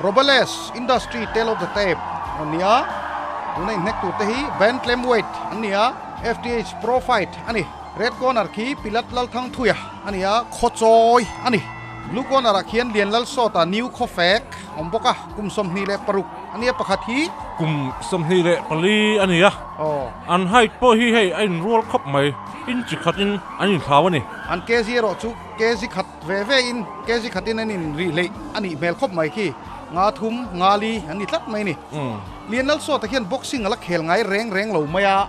Robles Industry Tale of the Tape a ni a, tuna inhnek tur te hi Bantam Weight an ni a, FTH Pro Fight a ni. Red Corner khi Pilat Lalthangthuia a ni a, Khawchawi a ni. Blue Corner ah khian Lianlalsawta New Khawfek awm bawk a, kum 26 a nia pakhat hi. Kum 24 a ni a, an height pawh hi hei a inrual khawp mai, inch khatin an inthlau a ni. An kg erawh chu kg khat ve ve in kg khatin an in rih hleih a nih hmel khawp mai khi, nga thum, nga li an ni tlat mai a ni. Lianlalsawta hian boxing a la khel ngai reng reng lo mai a,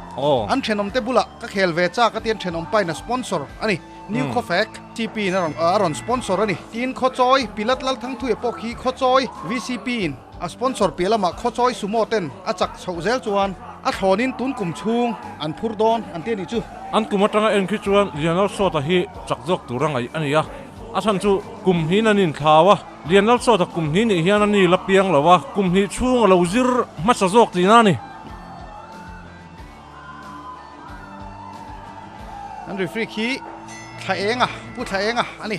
an thenawmte bulah ka khel ve chak a ti an thenawm pain a sponsor a ni. New Khawfek, CP in a rawn sponsor a ni. Tin, Khawchawi, Pilat Lalthangthuia pawh khi Khawchawi VCP in a sponsor piah lamah Khawchawi Sumo ten a chak chhoh zel chuan a thlawnin tun kum chhung an phur dawn an ti a nih chu. An kum atanga en khi chuan Lianlalsawta hi chak zawk tur a ngaih a ni a, a chhan chu kum hnihin an inthlau a, Lianlalsawta kum hnih nih hian a ni la piang lo a, kum hnih chhung a lo zir hmasa zawk tihna a ni. An referee khi thla enga pu thla enga a ni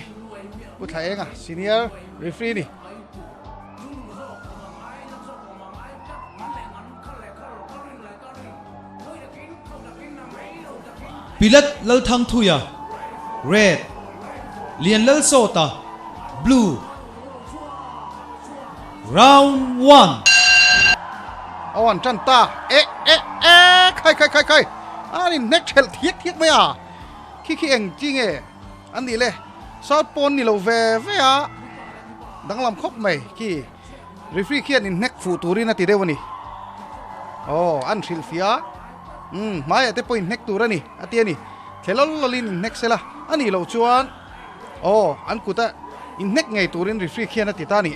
pu thla enga senior referee ni. Pilat Lalthangthuia, Red, Lianlalsawta, Blue. Round one. Aw an tan ta e e e khai khai khai khai an in hnek thelh thiak thiak mai a khi khi eng chi nge an nih le south pawn ni lo ve ve a danglam khawp mai khi referee khian in hnek fuh turin a ti deuh a ni aw an hrilh fiah a umm hmaiah te pawh in hnek tur a ni a ti a ni thle lawl lawlin in hnek sela a nih loh chuan Aw, an kuta inhnek ngei turin referee khian a ti ta a ni.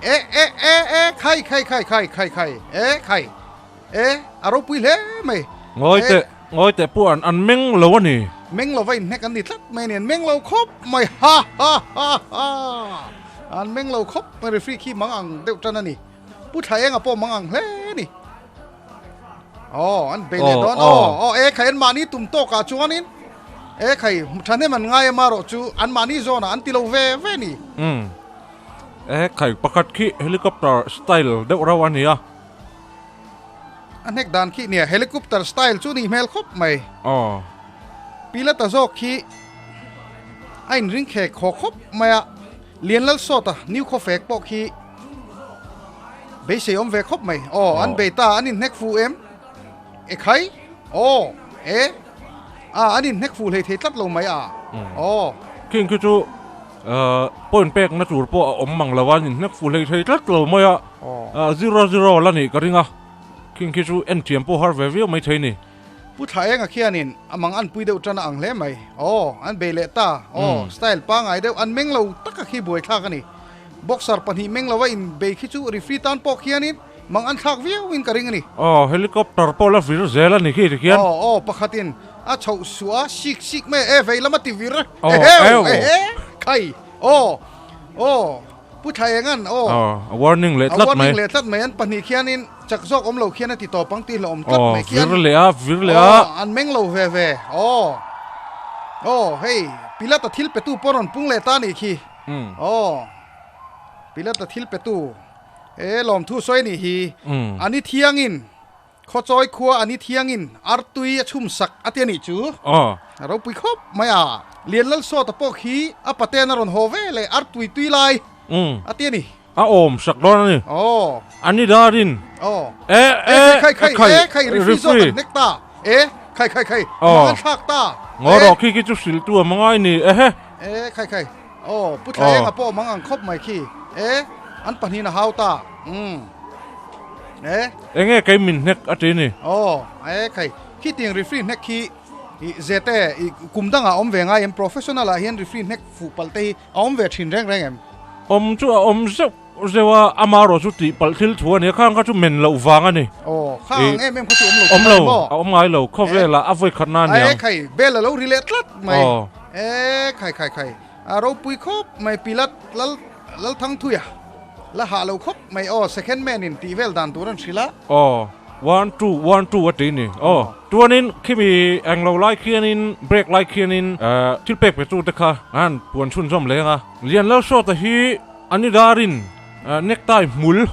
E, e, e, e, khai, khai, khai, khai, khai, khai, e, khai, e, a ropui hle mai. Ngawi teh, ngawi teh pawh an an meng lo a ni. Meng lova inhnek an ni tlat mai a ni, an meng lo khawp mai, ha, ha, ha, ha, an meng lo khawp mai, referee khi mang ang deuh tan a ni. Pu Thlaenga pawh mang ang hle a ni. Aw, an bei leh dawn. Aw, aw, e khai an mahni tum tawkah chuanin e khai thahnem an ngai a marawh chu an mahni zawnah an ti lo ve ve ni. Umm. E khai pakhat khi helicopter style deuh rauh a nia. A hnek dan khi nia helicopter style chu nih hmel khawp mai. Aw. Pilot-a zawk khi a inring khek haw khawp mai a. Lianlalsawta new khawfek pawh khi Beisei awm ve khawp mai. Aw, an bei ta, an inhnek fuh em? E khai? Aw, e. A, an inhnek fuh hlei thei tlat lo mai a. Aw. Khing khi chu point pekna tur pawh a awm mang lo a, an inhnek fuh hlei thei tlat lo mai a. 0-0 la nih ka ring a. Khing khi chu enthiam pawh har ve viau mai thei ni. Pu Thlaenga khianin a mang an pui deuh tan a ang hle mai. Aw, an bei leh ta. Aw, style pangngai deuh, an meng lo taka khi buaithlak a ni. Boxer pahnih meng lova in bei khi chu referee tan pawh khianin mang an thlak viau in ka ring a ni. Aw, helicopter pawh la vir zel a ni khi tikhian. Aw, aw, pakhatin a chhoh suah a, sik sik mai a, e vei lama ti vir, eheu, ehe, khai, aw, aw, Pu Thlaenga'n, aw. Aw, a warning leh tlat mai. A warning leh tlat mai, an pahnih khianin chak zawk awm lo khian a ti tawp ang tih hlauhawm tlat mai khian. Aw, vir leh a, vir leh a. Aw, an meng lo ve ve, aw, aw, hei, Pilata thil petu pawh rawn pung leh ta a nih khi. Aw, Pilata thil petu he lawmthu sawi a nih hi. A ni thiangin, khawchawi khua a ni thiangin artui a chhum sak a ti a nih chu. A ropui khawp mai a. Lianlalsawta pawh khi a paten a rawn haw ve leh artui tui lai a ti a ni. A awm sak dawn a ni. Aw. A ni darin. Aw. E, e, e, khai, khai, khai, e, khai, referee zawk an hnek ta. E, khai, khai, khai, mang an thlak ta. Ngaw rawh khi khi chu hriltu a mangai ni. Ehe. E, khai, khai. Aw, Pu Thlaenga pawh mang ang khawp mai khi. E, an pahnihin a hau ta. Umm. E. Enge kei min hnek a ti ni. Aw, e, khai. Khitiang referee hnek khi i zete i kum dangah awm ve ngai em? Professional ah hian referee hnek fuh palh te hi A awm ve thin reng reng em? Awm chu a awm zeuh zeuh a, ama erawh chu tih palh thil thu a ni a, khang kha chu men loh vang a ni. Aw, kha ang em em kha chu awm lo Awm lo, a awm ngai lo, khawvelah a vawi khatna a ni ang. E khai, bel a lo ri leh tlat mai. E khai khai khai, a ropui khawp mai Pilat Lal Lalthangthuia la hah lo khawp mai aw, second man in tih vel dan tur an hrilh a. Aw, one two one two a ti ni. Aw. Chuanin khimi englo lai khianin break lai khianin thil pek pe tute kha an puan chhunzawm leng a. Lianlalsawta hi a ni darin Necktie hmul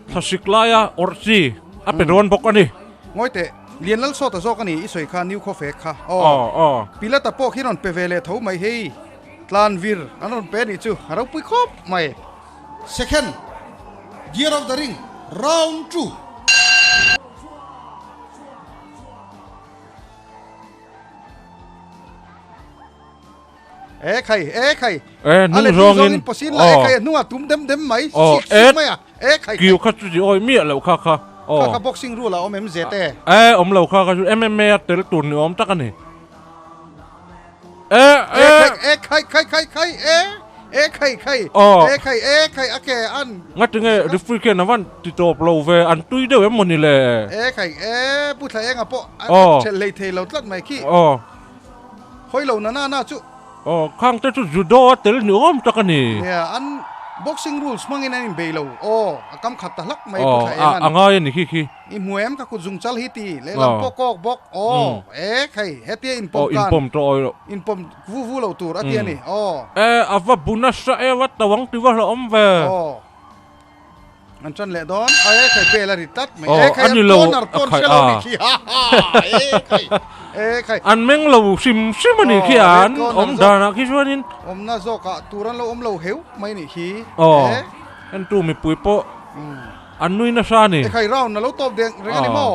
thlasik laia awrh chi a pe dawn bawk a ni. Ngawi teh, Lian Lalsawta zawk a ni i sawi kha New Khawfek kha. Aw, Pilata pawh khi rawn pe ve leh tho mai hei. Tlan vir an rawn pe a nih chu a ropui khawp mai. Second gear of the ring round 2. E khai e khai e hnung zawngin posin la e khai hnunga tum dem dem mai sik sik mai a e khai kiu kha chu oi mi lo kha kha kha kha boxing rule a awm em zete e awm lo kha kha chu MMA a tel tur ni awm tak ani E e e khai khai khai khai e e khai khai e khai e khai a ke an ngati nge referee khian a van ti tawp lo ve an tui deuh em mawni le e khai e pu thla enga pawh a thelh hlei thei lo tlat mai khi hawi lo na na na chu Aw khang te chu judo a tel ni awm tak a ni. Nia an boxing rules hmangin an inbei lo aw a kam khat ta hlak mai pu thla eng an. A ngai a ni khi khi. I hmu em ka kut zung chal hi ti lehlam pawh kawk bawk aw e khai hetia inpawm kan inpawm tawh awi loh. Inpawm vu vu lo tur a ti a ni aw. E a va bu nasa e va to ang ti va hlauhawm ve. Aw an tan leh dawn a e khai bel a ri tlat mai e khai an corner pawn hre lo ni khi ha ha e khai e khai. An meng lo hrim hrim a ni khi an awm danah khi chuanin. Awmna zawkah tur an lo awm lo heu mai ni khi e. Entu mipui pawh. An nui nasa a ni. Ekhai round a lo tawp deng reng a ni maw?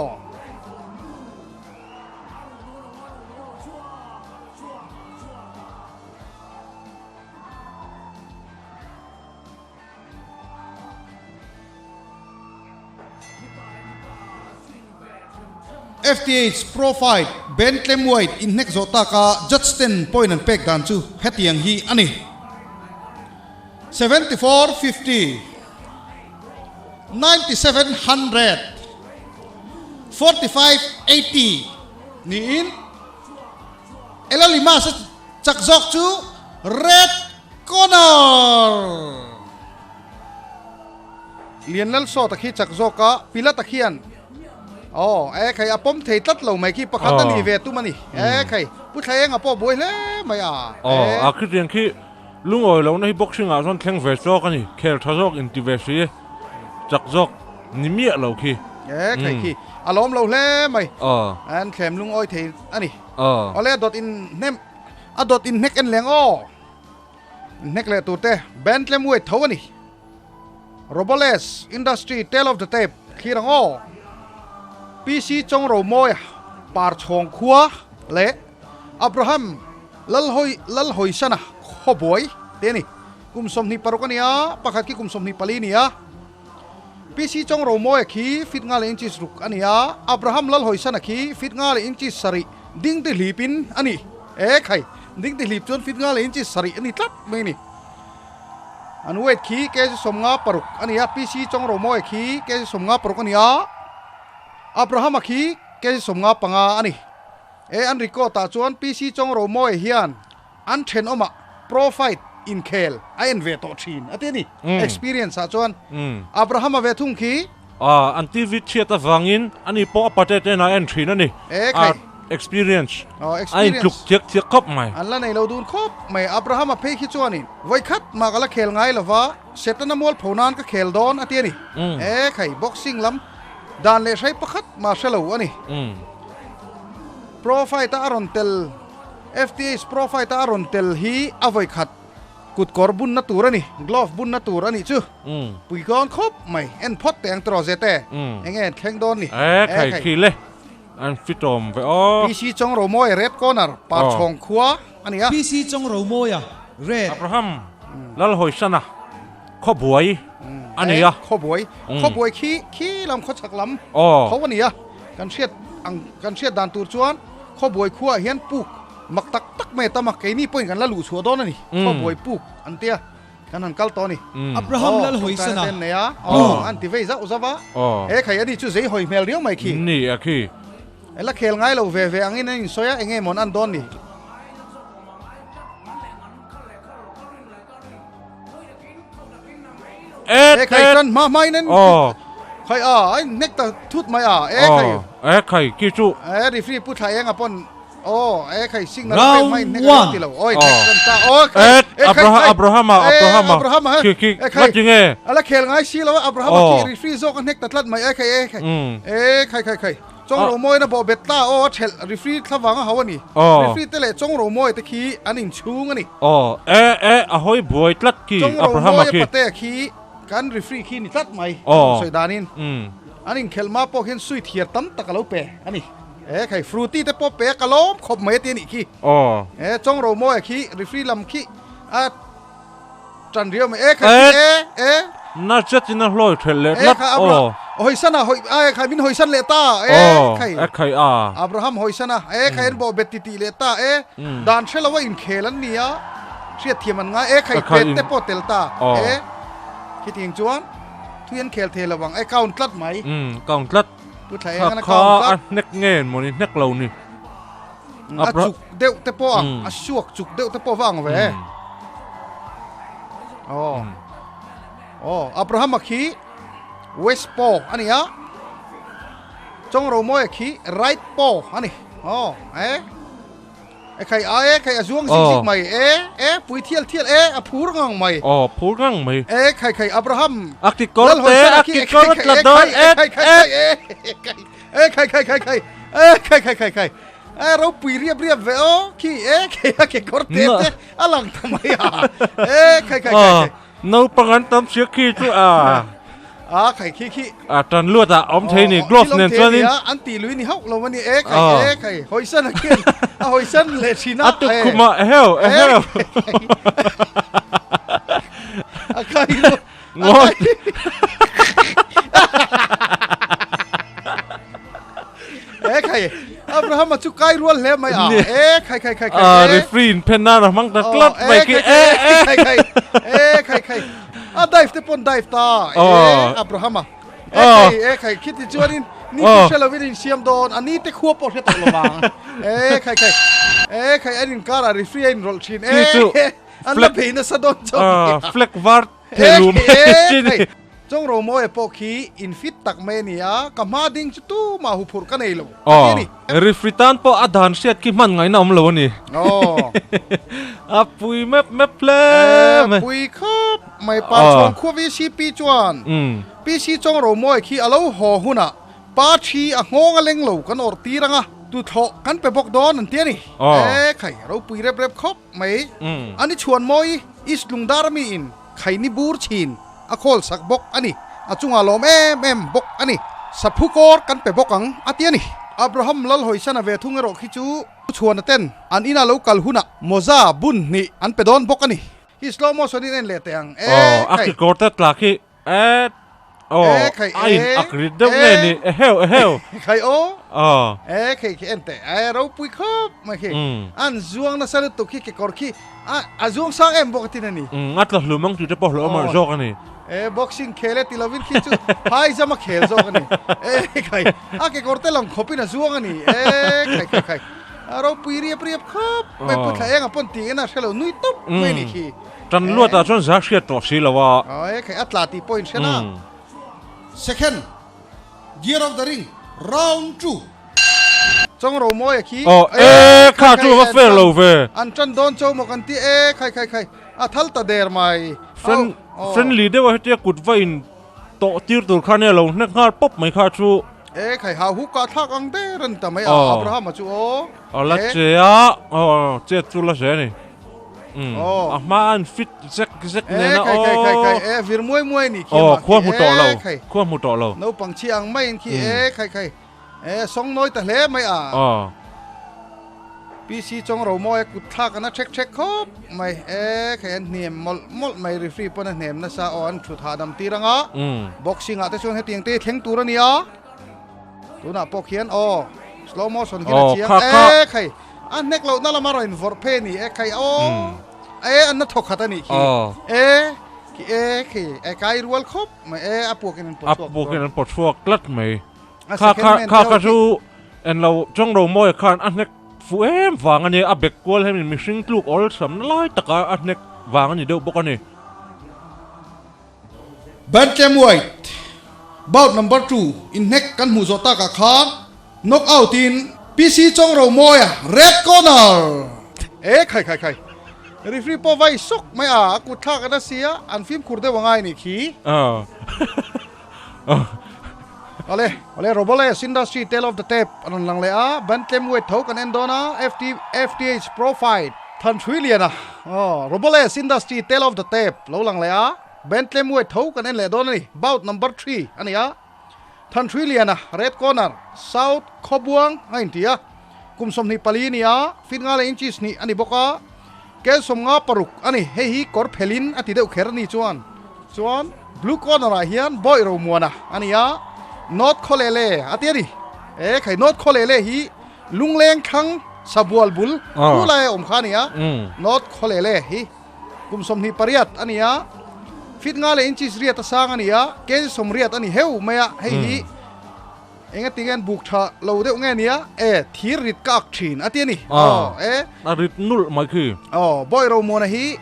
FTH Pro Fight Ben Tlemwhite inhnek zawh taka judge ten point an pek dan chu hetiang hi a ni. 74 50. 97 145 80 niin Ela Limas a chak zawk chu Red Corner. Lian Lalsawta khi chak zawk a, Pilata khian aw e khai a pawm thei tlat lo mai khi pakhat a ni ve tum a ni e khai Pu Thlaenga pawh buai hle mai a e. Aw a khitiang khi Lungawi lohna hi boxing ah chuan thleng ve chawk a ni, khel tha zawk inti ve si, chak zawk ni miah lo khi. E khai khi a lawm lo hle mai, an thlem lungawi thei a ni. Awle a dawt in hnem a dawt in hnek en leng aw, hnek leh tur te band tlem weight tho a ni. Roboles Industry Tale of the Tape thlir ang aw. PC Chongromawia Parchhawng khua leh Abraham Lalhawi Lalhawisana khawbuai te a ni. Kum 26 a ni a, pakhat khi kum 24 a ni a. PC Chongromawia khi feet nga leh inches ruk a ni a, Abraham Lalhawisana khi feet nga leh inches sarih ding ti hlipin a ni. E khai, ding ti hlip chuan feet nga leh inches sarih a ni tlat mai a ni. An weight khi kg 56 a ni a, PC Chongromawia khi kg 56 a ni a, Abrahama khi kg 55 a ni. E an record ah chuan PC Chongromawia hian an thenawmah pro fight inkhel a en ve tawh thin a ti a ni. Experience ah chuan Abrahama ve thung khi. Ah, an TV chhiat avangin ani pawh a pate ten a en thin a ni. E khai. Experience. Oh, experience. A intluk thiak thiak khawp mai. An la nei lo dun khawp mai. Abrahama phei khi chuanin vawi khat mah ka la khel ngai lova, Setana mual pho nan ka khel dawn a ti a ni. E khai, boxing lam dan leh hrai pakhat mah hre lo a ni. Pro fight a a rawn tel, FTH Pro fight a a rawn tel hi a vawi khat kut kawr bunna tur a ni, glove bunna tur a nih chu. Pui dawn khawp mai, en phawt teh ang tiraw Zete, eng nge thleng dawn ni? E khai khi le, an fit awm ve aw. PC Chongromawia red corner, Parchhawng khua a ni a. PC Chongromawia red. Abraham Lalhawisana khawbuai a ni a. Khawbuai, khawbuai khi khi lam khawchhak lam tho a ni a. Kan hriat ang kan hriat dan tur chuan khawbuai khuaah hian puk mak tak tak mai a tam a, keini pawhin kan la luh chhuah dawn a ni, khawbuai puk an tia. Kan han kal tawh a ni. Abraham lal hawi san a. Nei a. Aw, an ti vei zauh zauh a. He khai ani chu zei hawi hmel riau mai khi. Ni a khi. Ela khel ngai lo ve ve angin an insawi a, eng nge mawn an dawn ni. E khai tan hma hma in an khai a, a inhnek ta thut mai a. E khai. E khai khi chu. E referee pu thla eng a pawn. Aw e khai signal a pek Round mai hnek a one. ti lo oi hnek kan ta aw khai Et e khai Abraham khai Abrahama e Abrahama Abrahama he khi khi e khai nga ti nge ala khel ngai si lo a Abrahama Aw. khi referee zawk a hnek ta tlat mai e khai e khai Mm. e khai khai khai Chawng Ah. Romawina bawh bet ta aw a thelh referee thlavang a hau a ni Aw. referee te leh Chawng Romawi te khi an inchhung a ni Aw e e a hawi buai tlat khi Chawng Abrahama Romawia khi pate khi kan referee khi ni tlat mai Aw. sawi danin Mm. an inkhelh hma pawh khian sui thiar tam tak a lo pe a ni. E khai Fruity te pawh pe a ka lawm khawp mai a ti a nih khi. Aw. E Chawng Romawia khi referee lam khi a tan riau mai. E khai khi e e. Na zetin a hlawi thelh leh E tlat. khai Abraham Aw. hawisan a hawi a e khai min hawisan leh ta. E Aw. khai. E khai a. Abraham hawisan a e khai an bawh bet ti tih leh ta. E dan hre lo a inkhel an ni a hriatthiam an ngai. E khai E khai pet in te pawh tel ta. Aw. E khitiang chuan thui an khel thei lo ang. E count tlat mai. Umm count tlat. Pu Thla Kha eng an a kha count a tlat. hnek nge maw ni hnek lo ni. A chuk deuh te pawh ang, a suak chuk deuh te pawh va ang ve. Aw. Aw, Abrahama khi west paw a ni a. Chawngro Mawia khi right paw a ni. Aw, e. E khai a e khai a zuang zik zik mai e e pui thial thial e a phur ngang mai. Aw phur ngang mai. E khai khai Abraham. A ki kawr te a ki kawr tla dawn e e e khai khai khai khai e khai khai khai khai e ropui riap riap ve aw khi e khai a ki kawr te te a lang ta mai a e khai khai khai. Naupang an tam sia khi chu a. A khai khi khi. A tan luat ah awm thei ni glove nen chuan in. An ti lui ni hauh lo a ni e khai e khai hawisan a khian a hawisan leh thin a. A tuk khum ah eheu eheu. A khai lu. Ngawi. E khai Abraham a chu kai rual hle mai a e khai khai khai khai a referee in phen nan a hmang ta tlat mai khi e e khai khai e khai khai a dive te pon dive ta e Abraham a e khai e khai khiti chuanin ni te hre lovin in siam dawn a ni te khua pawh hre tawh lovang e khai khai e khai an inkar a referee a inrawlh thin e an la phei nasa dawn chuan flag var Thelum e hei Chawng Romawia pawh khi in fit tak mai a ni a, ka hma ding chu tumah huphurh ka nei lo a ti a ni. Aw, referee tan pawh a dan hriat khi hman ngaihna awm lo a ni. Aw. A pui mep mep hle mai. E pui khawp mai Parchhawng khua VCP chuan PC Chawng Romawia khi a lo haw hunah Pa thi a nghawng a leng lo kan awrh tir ang a, tuthlawh kan pe bawk dawn an ti a ni. E khai, ropui rep rep khawp mai. Ani chhuan mawi East Lungdar mi in khaini bur chhin a khawl sak bawk a ni. A chungah lawm em em bawk a ni. Saphu kawr kan pe bawk ang a ti a ni. Abraham Lalhawisana ve thung erawh khi chu chhuana ten an ina lo kal hunah mawza bun hnih an pe dawn bawk a ni. Hi slow motion in en leh teh ang e Aw, a khai. kekawr te tla khi E aw E khai a in e ak rit deuh nge e ni eheu eheu khai aw aw e khai khi en teh e ropui khawp mai khi Mm. an zuang nasa lutuk khi kekawr khi a a zuang sang em bawk atin a ni Mm a tla hlum ang tih te pawh hlauh amah Aw. zawk a ni e boxing khel e ti lovin khi chu phai zam a khel zawk a ni e khai a kekawr te lang khawpin a zuang a ni e khai khai khai a ropui riap riap khawp mai Aw. pu thla eng a pawn tih en a hrelo nui tawp mai ni Mm. khi Tan luat ah chuan za hriat tawh si lo a. Aw khai a tla tih pawh in hre na. Second gear of the ring round 2. Chawng Romawia khi Aw e kha chu va fair lo ve. An tan dawn cho maw kan ti e khai khai khai a thal ta der mai. Friend friendly deuh a hetia kut va in tawh tir tur kha nia lo hnek nghal pawp mai kha chu. E khai hau huk ah thlak ang der an ta mai a Abraham a chu aw. A la che a aw chet chu la hle a ni. A hma an fit zek zek nen a aw. Khai khai khai e vir muai muai ni khi aw khua hmu tawh lo khua hmu tawh lo. Naupang chhi ang mai in khi e khai khai e sawng nawi ta hle mai a. Aw. PC chawng ro mawi a kut thlak an a thek thek khawp mai e khai an hnem mawlh mawlh mai referee pawn a hnem nasa aw an thut hahdam tir ang a. Boxing ah te chuan hetiang te thleng tur a ni a. Tunah pawh khian aw slow motion khian a chiang e khai a hnek loh na lama rawn invawrh phei a ni e khai aw e an na thawk khat a nih khi e khi e khi e kai rual khawp mai e a puakin an pawt chhuak a puakin an pawt chhuak tlat mai kha kha kha kha chu en lo chawng ro mawi khan a hnek fuh em vang a ni a bek kual hemi mihring tluk awlsam na lai taka a hnek vang a ni deuh bawk a ni. Bantam White, Bout number 2 inhnek kan hmuh zawh takah khan knock out in. PC Chawngromawia, Red Corner! E khai khai khai. Referee pawh vai sawk mai a, a kut thlak a na si a, an fimkhur deuh a ngai nih khi. Awle, awle Roboles Industry Tale of the Tape a rawn lang leh a, Bantlem weight tho kan en dawn a, FT, FTH Pro Fight. Thanhrui Liana, aw, Roboles Industry Tale of the Tape lo lang leh a, Bantlem weight tho kan en leh dawn a ni, bout number 3 a ni a. Thanhrui Liana, Red Corner, South Khawbuang a inti a, kum 24 a ni a, feet nga leh inches hnih a ni bawk a, kel 56 a ni, hei hi kawr phelin a ti deuh kher a ni chuan. Chuan Blue Corner ah hian Bawi Romuana a ni a, North Khawlele a ti a ni. E khai North Khawlele hi Lungleng thlang Sabual bul thu laia awm kha a ni a, North Khawlele hi kum 28 a ni a, feet nga leh inches riat a sang a ni a, kg 80 a ni heu mai a, hei hi enga ti nge an buk tha lo deuh nge nia, e thir rit ka ak thin a ti a ni. Aw e. A rit nulh mai khi. Aw, Bawi Romuana hi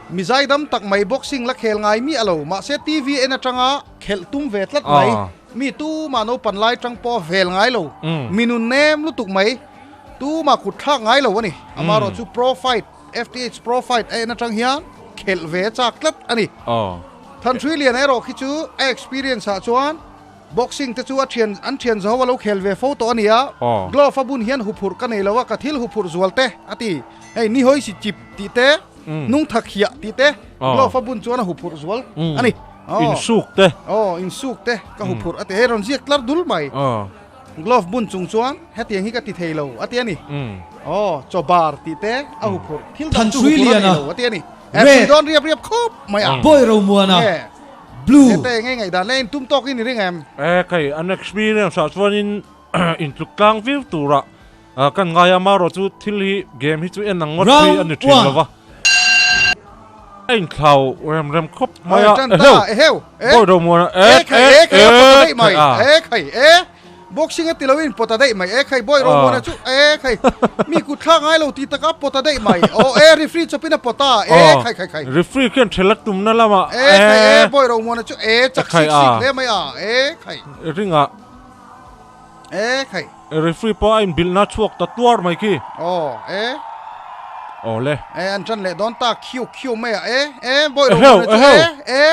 mi zaidam tak mai boxing la khel ngai miah lo, mahse TV en atanga khelh tum ve tlat mai, mi tumah naupan lai tang pawh a vel ngai lo, mi nun nem lutuk mai, tumah kut thlak ngai lo a ni. Amaherawhchu pro fight. FTH Pro Fight a en atang hian khelh ve chak tlat a ni. Thanhrui Lian erawh khi chu a experience ah chuan boxing te chu a thian an thian zaho a lo khel ve fo tawh a ni a, glove a bun hian huphurh ka nei lo a, ka thil huphurh zual te a ti. Hei ni hawi si chip tih te, nung thak hiah tih te glove a bun chuan a huphurh zual a ni. Insuk te. Aw insuk te ka huphurh a ti. Hei rawn ziak tlar dul mai. Glove bun chung chuan hetiang hi ka ti thei lo a ti a ni. Aw, chaw bar tih te a huphurh thil dang chu huphurh a nei lo a ti a ni. Red. Pui dawn riap riap khawp mai a. Bawi Romuana. Blue. Hete ngei ngaihdan leh intum tawk in i ring em? E khai, an experience ah chuanin intluk tlang viau turah kan ngai a, amaherawh chu thil hi game hi chu en ang ngawt phei a ni thin lo va. A inthlau rem rem khawp mai a, eheu, Bawi Romuana e khai e khai a pawt a daih mai, e khai e boxing a ti lo in pawt a daih mai, e khai Bawi Romuana chu e khai mi kut thlak ngai lo ti taka pawt a daih mai, aw e referee chawpin a pawt a, e khai khai khai. Referee khian thela tumna lamah e khai e Bawi Romuana chu e chak sik sik hle mai a, e khai. Ringah. E khai. Referee pawh a inbilhna chhuak ta tuar mai khi. Aw e. Aw le. E an tan leh dawn ta khiu khiu mai a e e bawi ro mawna chu e e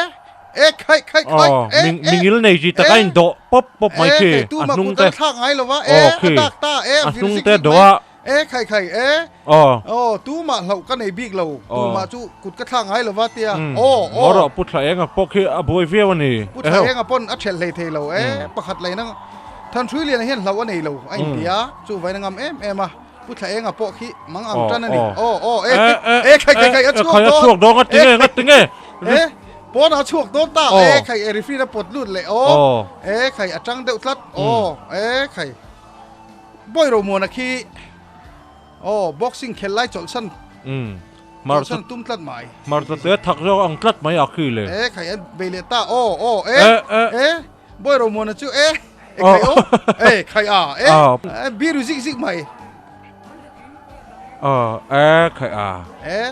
e khai khai khai e e. Mingil nei chi tak a indawh pawp pawp mai khi. A hnung te. Thlak ngai lova e a dak ta e a hnung te dawh a. E khai khai e. Aw. Aw tumah hlauh ka nei bik lo tumah chu kut ka thlak ngai lova tia aw aw. Ngaw rawh Pu Thlaenga pawh khi a buai viau a ni. Pu Thlaenga pawn a thelh hlei thei lo e pakhat lei nang Thanhrui Liana hian hlauh a nei lo a inti a chu vain a ngam em em a Pu Thlaenga pawh khi mang ang tan a ni aw aw e e khai khai khai a chhuak dawn a chhuak dawn a ti nge nga ti nge e pawnah a chhuak dawn ta e khai e referee a pawt lut leh aw e khai a tang deuh tlat aw e khai Bawi Romuana khi Aw, boxing khel lai chawlhsan chawlhsan tum tlat mai. Hmarcha te thak zawk ang tlat mai a khi le. E khai an bei leh ta aw aw e e Bawi Romuana chu e e khai aw e khai a e biru zik zik mai. Aw e khai a. E.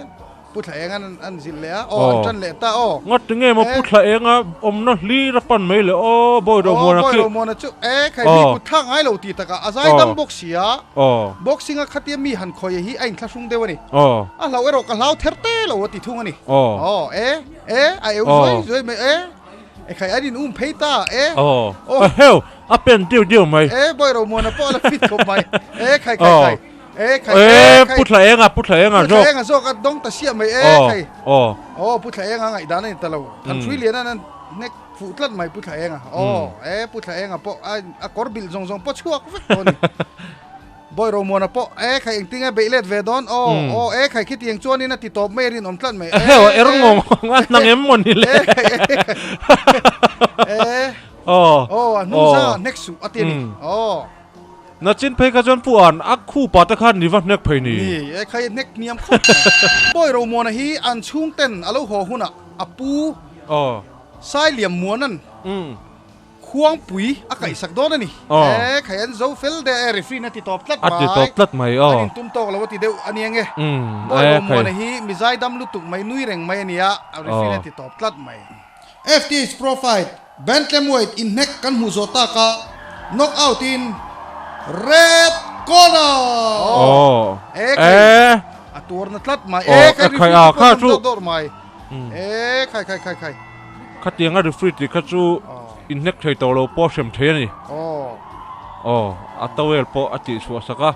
Pu Thla Enga an zilh leh a, aw an tan leh ta aw. Ngawt tinge maw Pu Thla Enga awmna hlir a pan mai le aw Bawi Romuana khi. Aw Bawi Romuana chu e khai mi kut thlak ngai lo ti takah a zai dam bawk si a. Boxing a khatia mi han khawi hi a inthlahrung deuh a ni. A hlau erawh ka hlau ther te lo a ti thung a ni. Aw e e a eu zuai zuai mai e e khai an in um phei ta e. Aw eheu a pen diu diu mai. E Bawi Romuana pawh a la fit khawp mai e khai khai khai. E khai e khai. Pu Thla Enga Pu Thla Enga zawk. Pu Thla Enga zawk a dawng ta siah mai e khai. Aw. Aw Pu Thla Enga ngaihdan a ni ta lo. Than hrui lian an hnek fuh tlat mai Pu Thla Enga. Aw e Pu Thla Enga pawh a a kawr bilh zawng zawng pawh chhuak vek tawh a ni. Bawi Romuana pawh e khai engtin nge beih let ve dawn. Aw aw e khai khitiang chuanin a ti tawp mai a rinawm tlat mai. E er ngawng ngawng a hnang em maw ni le. E khai e khai. E. Aw. Aw a hnung zangah hnek suh a ti a ni. Aw. Nachin phei kha chuan Pu An a khupa te khan ni va hnek phei ni. Ni e khai hnek hniam khawp mai. Bawi Romuana hi an chhung ten a lo haw hunah a pu Sailiam Muanan Khuangpui a kaihsak dawn a ni. E khai an zo fel de e referee na ti tawp tlat mai. A ti tawp tlat mai aw. An intum tawk lo a ti deuh a ni ange. Bawi Romuana hi mi zaidam lutuk mai nui reng mai a nia referee na ti tawp tlat mai. FTH Pro Fight Bantamweight inhnek kan hmuh zawh tak a, knock out in Red. Corner! Aw. E khai. E. A tuar na tlat mai. Aw, E khai e khai a, referee kha te chu. pawh dawr mai. E khai khai khai khai. Khatianga referee tih kha chu inhnek thei tawh lo pawh hrem thei a ni. Aw. Aw, a towel pawh a tihchhuah sak a.